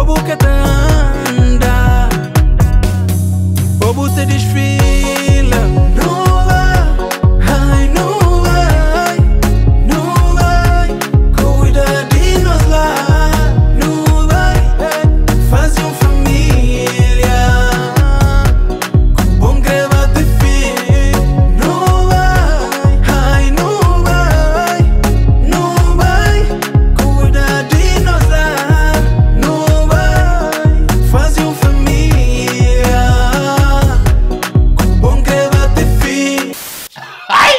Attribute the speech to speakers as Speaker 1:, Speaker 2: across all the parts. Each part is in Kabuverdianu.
Speaker 1: Bo ka ta anda, bo bu ta desfila. Nu bai, ai nu bai, nu bai cuida di nos lar. Nu bai faze un família ku bon kre bate fim. Nu bai, ai nu bai, nu bai cuida di nos lar. Nu bai faze un família ku bon kre bate fim.
Speaker 2: Ai!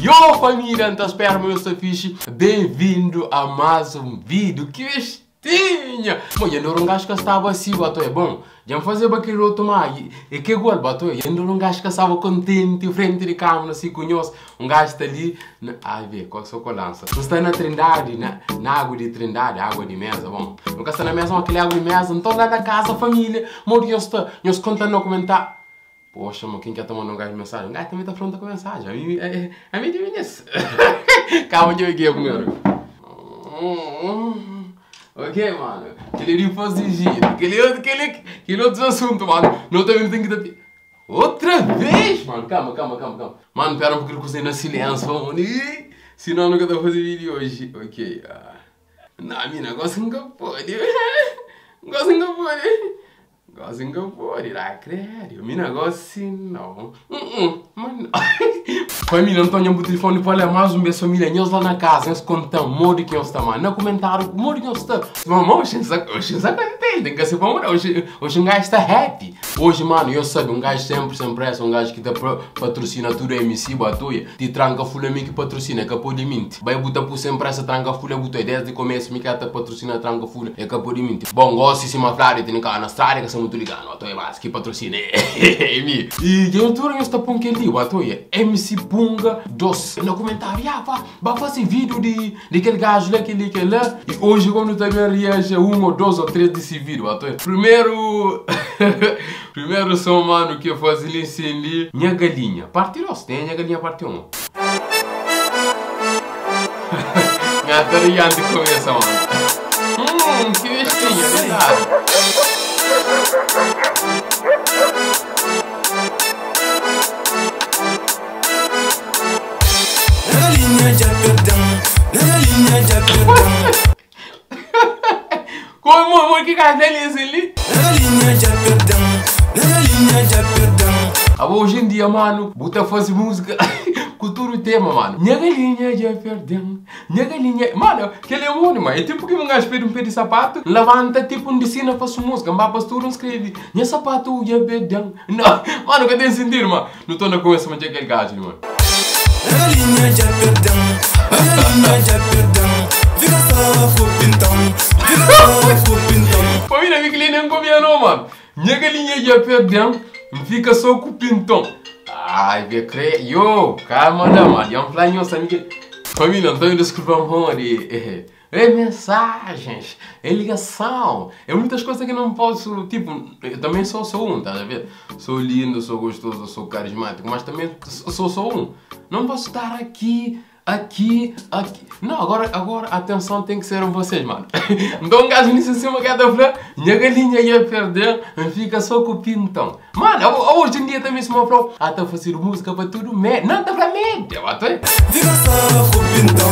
Speaker 2: Yo família, N ta spera ma nhos sta fixi. Bem-vindo a mais um vídeo. Que bestinha! Bom, dja N un gajo ka staba asi, bato é bom. Dja N fazeba aquele outro ma e que igual, bato é. Dja N un gajo ka staba contente frente de câmera assim com nhos. Um gajo está ali, na, ai vê, qual só com lança. Não está na Trindade, na água de Trindade, água de mesa, bom. Nunca está na mesa, mas aquele água de mesa. Então lá na casa, família, modo que está, nhos conta no comentar. Poxa, mano, quem quer tomar um gajo de mensagem? Um gajo também tá pronto com mensagem. A mim de nisso. Calma que eu aqui primeiro. Ok, mano. Aquele ali faz giro. Aquele outro assunto, mano. Não também tem que dar. Outra vez, mano. Calma, calma, calma, calma. Mano, pera um pouquinho cozinha na silêncio, mano. Ih, senão nunca tô fazendo vídeo hoje. Ok. Não, minha negócio nunca pode. Negócio nunca pode. Negócio nunca pode. Lá, credo. Meu negócio não. Mano. Família, não tenho um telefone para ler mais um beijo, família. Nós lá na casa, nós contamos, modo que nós estamos. No comentário, modo que nós estamos. Mamão, hoje está contente, tem que ser bom, hoje um gajo está happy. Hoje, mano, eu sabe, um gajo sempre, sempre é um gajo que te patrocina tudo, MC, batuia. Te tranca folha, me que patrocina, capô de mente. Vai botar por sempre essa tranca folha, botou desde o começo, me que te patrocina tranca folha, é capô de mente. Bom, gosto de se uma tem que na estrada, que são muito ligados, tô é mais que patrocina, é, E de altura, eu estou com aquele, batuia, MC Punga Doce. No comentário, ah, vá fazer vídeo de aquele gajo lá, aquele lá. E hoje, quando também reage a um ou dois ou três desse vídeo, batuia. Primeiro, primeiro som, mano, que eu faço ali, ali, minha galinha. Parte 2, tem a minha galinha parte 1. Minha galinha de começo, mano. Que bestinha, verdade. Como que galinha ali? Hoje em dia, mano, bota fazer música com todo o tema, mano. Minha galinha já perdeu. Minha galinha. Mano, aquele é bom, mano. É tipo que um gajo pede um pé de sapato, levanta tipo um de cena, faz música, mas pastor não escreve. Minha sapato já perdeu. Não, mano, que tem sentido, mano. Não tô na conversa, mas aquele gajo, mano.
Speaker 1: Galinha já perdeu, galinha já perdeu. Fica só com o pintão, fica só com o pintão.
Speaker 2: Família, minha galinha não comia não, mano. Minha galinha já perdeu, fica só com o pintão. Ai, vê, cre... Yo, calma lá, mano. Eu falei, família, não tô desculpa, mano. É mensagens, é ligação, é muitas coisas que não posso, tipo, eu também sou só um, tá a ver? Sou lindo, sou gostoso, sou carismático, mas também sou só um. Não posso estar aqui, aqui, aqui. Não, agora a atenção tem que ser em vocês, mano. Então um gajo nisso assim, uma cada flor, minha galinha ia perder, fica só com o pintão. Mano, hoje em dia também se me falou, ah, tá fazendo música para tudo, não, tá pra média, bato.
Speaker 1: Fica só com o pintão,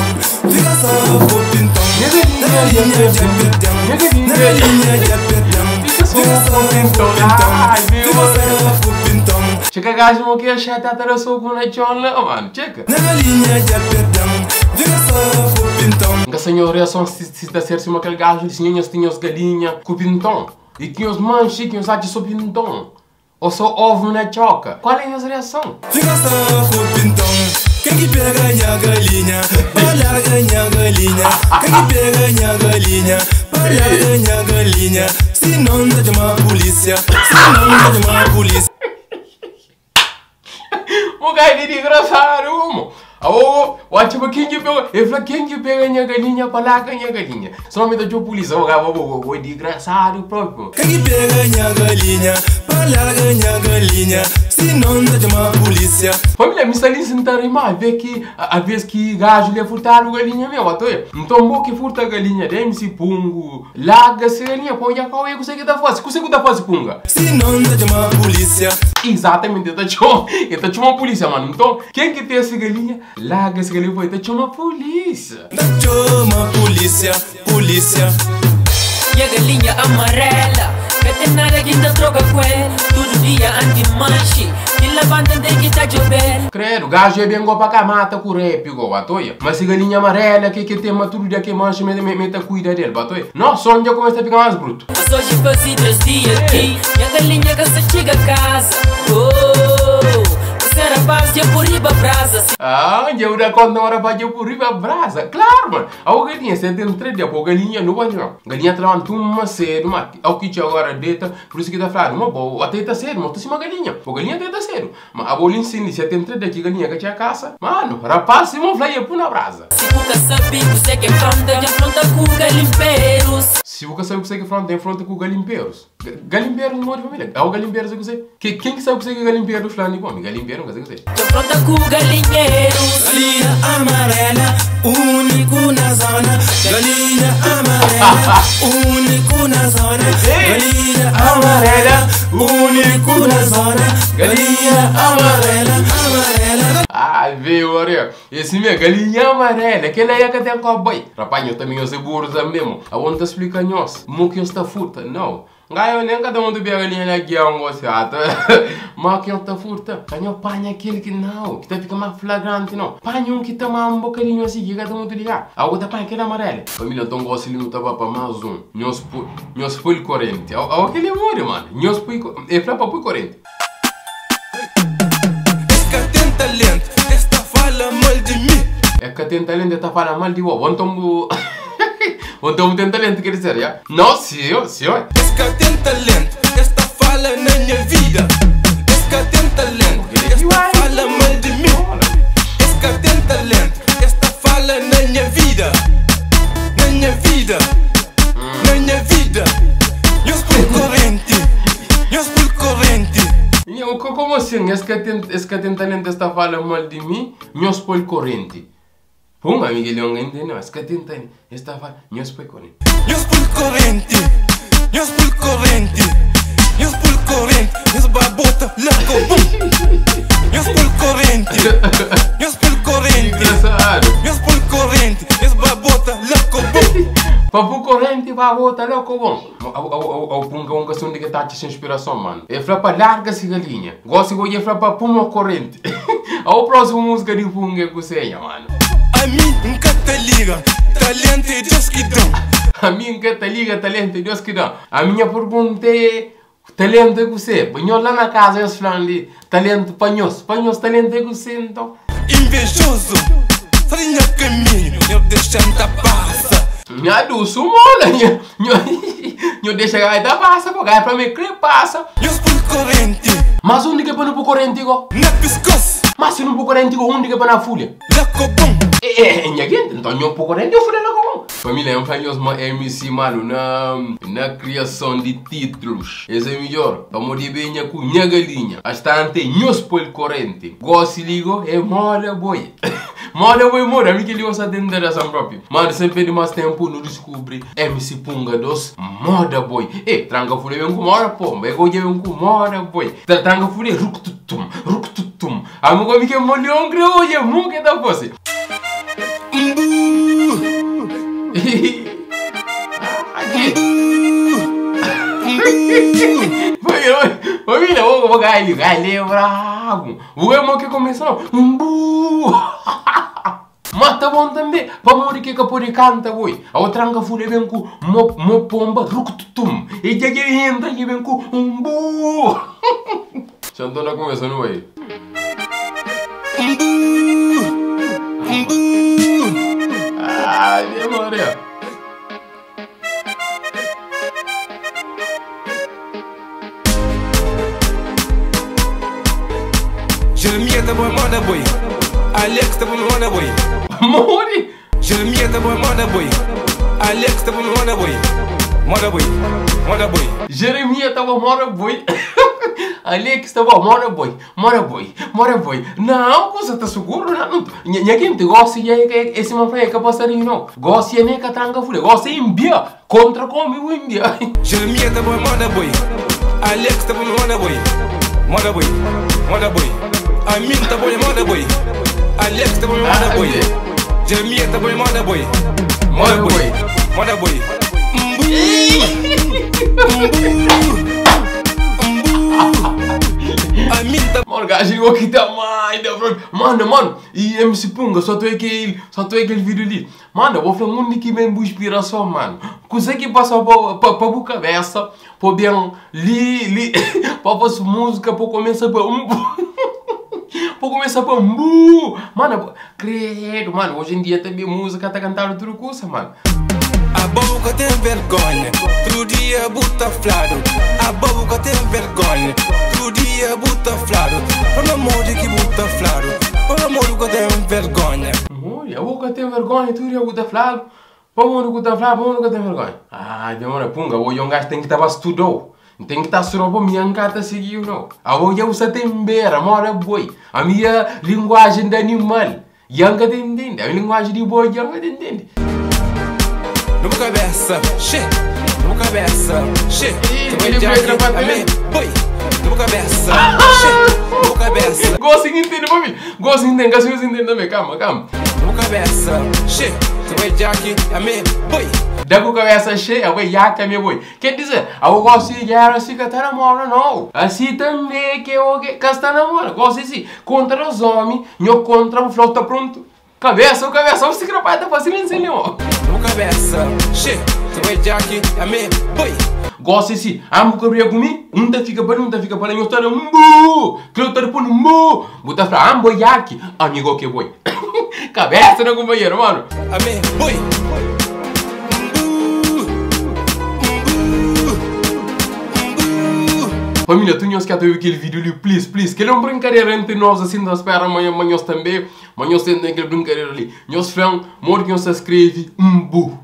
Speaker 1: fica só com o pintão.
Speaker 2: Minha galinha já perdeu, minha galinha já perdeu, fica só com o pintão. Ai, meu Deus. Chega gajo, não quer achar que só com lechão lá, mano, chega.
Speaker 1: Minha galinha já perdeu, fica só com o pintão.
Speaker 2: Nunca senhor reação se está certo, se aquele gajo disse, nós tínhamos galinha com pintão. E que os manches, que os acham só pintão. Ou só ovo na choca. Qual é a minha reação?
Speaker 1: Fica só com o pintão. Quem que pega minha galinha, larga minha galinha. Quem que pega minha galinha, larga minha galinha. Se não, dá de uma polícia. Se não, dá de uma polícia.
Speaker 2: O gajo é engraçado, mano. O tipo, quem que pega? Ele falou, quem que pega minha galinha, para lá minha galinha. Só me dá de polícia, o gajo, o engraçado próprio.
Speaker 1: Quem que pega minha galinha, para larga minha galinha. Si non ta txoma pulísia.
Speaker 2: Família, mi sta li sin ta ri má vê ki a vez ki gaju li furtadu galinha meu, atoia. Nton bo ki furta galinha, demi-si pungu, larga se galinha pa odja kau é kuse ki ta fase. Kuse ku ta fase punga?
Speaker 1: Si non ta txoma pulísia.
Speaker 2: Exatamente, el ta txoma, el ta txoma pulísia, mano. Nton, ken ki ten se galinha, larga se galinha pa el ta txoma pulísia.
Speaker 1: Ta txoma pulísia, pulísia.
Speaker 3: Nha galinha amarela Ka ten nada ki N ta troka ku el Tudu dia anti manxi Ki labanta N ten ki ta djobe-l.
Speaker 2: Credo, gajo é bem go pa cá mata ku rap go, batoia. Mas se galinha amarela que que tem ma tudo dia que mancha me me, me ta cuida dele, batoia. Não, som já começa a ficar mais bruto.
Speaker 3: Mas oji fazi 3 dia ki Nha galinha ka sa txiga kaza Oh, Você rapaz dja por riba brasa Si
Speaker 2: Ah, dja bu da conta ma rapaz dja por riba brasa. Claro, mano. Ao galinha, se tem 3 dia, pô galinha no banho. Galinha ta levanta uma cedo, ma ao que agora deita, por isso que tá falando, ma bo, até tá cedo, mas tu cima galinha. Pô galinha até tá cedo. Mas a bolinha sim, se tem 3 dia que galinha que tinha casa. Mano, rapaz, se vão falar pô na brasa.
Speaker 3: Si bu ka sabe kuse que fronta, dja fronta ku galimpeiros.
Speaker 2: Se você sabe que você que fronta, tem fronta com galimpeiros. Galimpeiros não de família. É o galimpeiros que você. Que quem que sabe que você que galimpeiro falando bom, galimpeiro não sei que você.
Speaker 3: Dja fronta ku galinheiros.
Speaker 1: Galinha amarela, único na zona. Galinha amarela, único na zona. Galinha amarela, único na zona. Galinha amarela, amarela.
Speaker 2: Ah, veio, olha. Esse mesmo, galinha amarela, aquele aí é que tem cowboy. Rapaz, eu também eu sei burro também, mo. A onde explica nós? Mo que está furta, não. Gaio nem cada um do bem galinha na guia um gosto, Mas que está furta? Canho panha aquele que não, que tá fica mais flagrante não. Panha um que tá mais um bocadinho assim, que cada um do ligar. A outra panha aquele amarelo. Família, então gosto ele não tava para mais um. Nós foi corrente. Ao aquele morre, mano. Nós foi, é pra pôr corrente.
Speaker 1: Esse que tem talento, esta fala mal de mim.
Speaker 2: É que tem talento, esta fala mal de vó. Então, então tem talento, quer dizer, já? Não, senhor, senhor.
Speaker 1: Esse que tem talento, esta fala na minha vida. Esse que tem talento, esta fala mal de mim. Esse que tem talento, esta fala na minha vida. Na minha vida, na minha vida. Eu sou corrente, eu sou corrente.
Speaker 2: Como assim? Esse que tem talento, esta fala mal de mim, eu sou corrente. Pum, amigo, ele não entendeu. Esse que tem talento, esta fala, eu sou corrente.
Speaker 1: Eu sou corrente, eu sou corrente, eu sou corrente, eu sou babota, louco, bum. Eu sou corrente, eu sou corrente, eu sou corrente, eu sou babota, louco, bum.
Speaker 2: Papo corrente, babota, louco, bom. Ao punga um questão de que tá sem inspiração, mano. É flapa larga essa galinha. Gosto de flapa puma corrente. Ao próximo música de punga que você é, mano.
Speaker 1: A mim nunca te liga, talento é Deus que dá.
Speaker 2: A mim nunca te liga, talento é Deus que dá. A minha pergunta é, talento é você? Nós lá na casa, eles falam ali, talento para nós, para nós talento é você, então.
Speaker 1: Invejoso, sai no caminho, eu deixo a passa.
Speaker 2: Minha doce mola, eu deixo a gaita passa, pô, gaita pra mim que passa.
Speaker 1: Eu sou corrente.
Speaker 2: Mas onde que é para não pôr corrente, igual?
Speaker 1: Na pescoço.
Speaker 2: Mas se não pôr corrente, igual, onde que é para na folha?
Speaker 1: Louco bom.
Speaker 2: É, minha gente, então eu pôr corrente, eu folha louco bom. Família, eu falo uma MC, mano, na criação de títulos. Esse é melhor. Vamos de bem com minha galinha. Bastante, nós pôr corrente. Gosto ligo, é mola boi. Mola boi, mola, amigo, ele gosta de interação própria. Mano, sempre de mais tempo, não descobre MC Punga dos moda boi. E, tranca folha vem com moda pomba, é goja vem com moda boi. Tranca folha, ructutum, ructutum. Amigo, amigo, molhão, creo, muque da fosse. Família, vou galho, galho bravo. O irmão que começou, umbu. Mas tá bom também, para morrer que pode canta, boi. A outra tranca folha vem com mo pomba, ructutum. E já que entra e vem com umbu. Xantona começou, não é? Ai, minha Maria.
Speaker 1: Jeremias tá bom, moda boi. Alex tá bom, moda boi.
Speaker 2: Morre.
Speaker 1: Jeremias tá bom, moda boi. Alex tá bom, moda boi. Moda boi, moda boi.
Speaker 2: Jeremias tá bom, moda boi. Alex ta bom, mora boi, mora boi, mora boi. Não, kusa ta suguro na. Nha gente gosta de esse man é que passarinho não. Gosta nem que tranca fúria, gosta embia contra come o embia.
Speaker 1: Jeremias tá bom, mora boi. Alex tá bom, mora boi. Mora boi, mora boi. Amin tá bom, mora boi. Alex tá bom, mora boi. Jeremias tá bom, mora boi. Mora boi, mora boi. Mbu. Mbu.
Speaker 2: Mano, gajo ligou aqui também, mano, mano, e MC Punga, só tu é aquele vídeo ali. Mano, eu vou falar um que vem boa inspiração, mano. Coisa que passa pra boa cabeça, pra bem li, pra fazer música, pra começar pra um. Pra começar pra um. Mano, credo, mano, hoje em dia também música tá cantando tudo coisa, mano.
Speaker 1: A boca tem vergonha, outro dia buta flado. A boca tem vergonha, outro dia buta flado. Pelo amor de que buta flado, pelo amor que tem vergonha.
Speaker 2: Olha, a boca tem vergonha, outro dia buta flado. Pelo amor que buta flado, pelo amor que tem vergonha. Ai, demora punga, hoje um gajo tem que estar estudou. Tem que estar só minha encata seguiu não. A hoje eu só tem beira, mora boi. A minha linguagem de animal, yanka tem entende. A minha linguagem de boi, yanka tem entende.
Speaker 1: No cabeça, che, no cabeça, che. Boi, no cabeça, che, no cabeça.
Speaker 2: Gosto de entender, família. Gosto de entender, gosto de entender também. Calma, calma.
Speaker 1: No cabeça, che, tu é Jack, amém, boi.
Speaker 2: Da com cabeça cheia, boi, Jack, amém, boi. Quer dizer, eu gosto de guerra assim que tá namorando, não. Assim também que eu que está namorando. Gosto assim, contra os homens, eu contra o flauta pronto. Cabeça, cabeça, você que rapaz tá fazendo isso, não?
Speaker 1: No cabeça, che, tu é Jack, amém, boi.
Speaker 2: Gosto assim, amo cabria comigo, um tá fica para um tá fica para eu tá um bu, que eu tá por um bu, botar pra ambo Jack, amigo que boi. Cabeça não companheiro, mano.
Speaker 1: Amém, boi.
Speaker 2: Família, tu não esquece aquele vídeo ali, please, please. Que ele é uma brincadeira entre nós, assim, nós espera amanhã, amanhã também. Amanhã tem aquele brincadeira ali. Nós fã, moro que se escreve, umbu.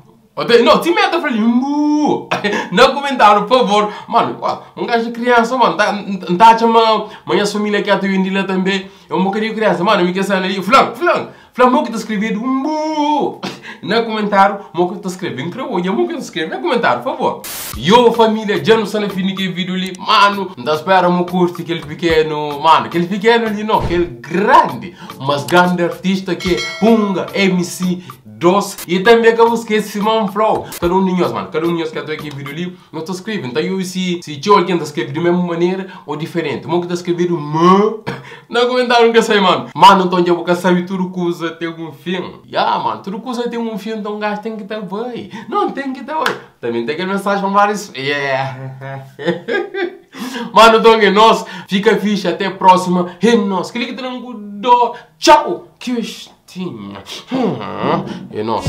Speaker 2: Não, te meta pra ali, umbu. Não comentário, por favor. Mano, um gajo de criança, mano, tá chamando. Minha família que é a lá também. É um bocadinho de criança, mano, me quer saber ali. Flan, flan, flan, mo que tá escrevendo, umbu. No comentário, mo que tá escrevendo, creio, eu mo que tá escrevendo, no comentário, por favor. Yo família, já não sabe fim que vídeo ali, mano, não espera mo curte aquele pequeno, mano, aquele pequeno ali não, aquele grande, mas grande artista que é Punga MC Doce. E também que eu esqueci Simão Flow. Cada um de nós, mano, cada um de nós que eu tô aqui vídeo ali, não tô escrevendo. Então eu se tinha alguém tá escrevendo da mesma maneira ou diferente, mo que tá escrevendo mano, não comentário nunca sei, mano. Mano, então já vou saber tudo coisa tem um fim. Ya, mano, tudo coisa tem um fim, então um gajo tem que estar bem. Não tem que estar bem. Também tem aquela mensagem para vários. Yeah. Mano, então é nós. Fica fixe, até a próxima. É nós. Clique tranquilo. Tchau. Que tinha. É nós.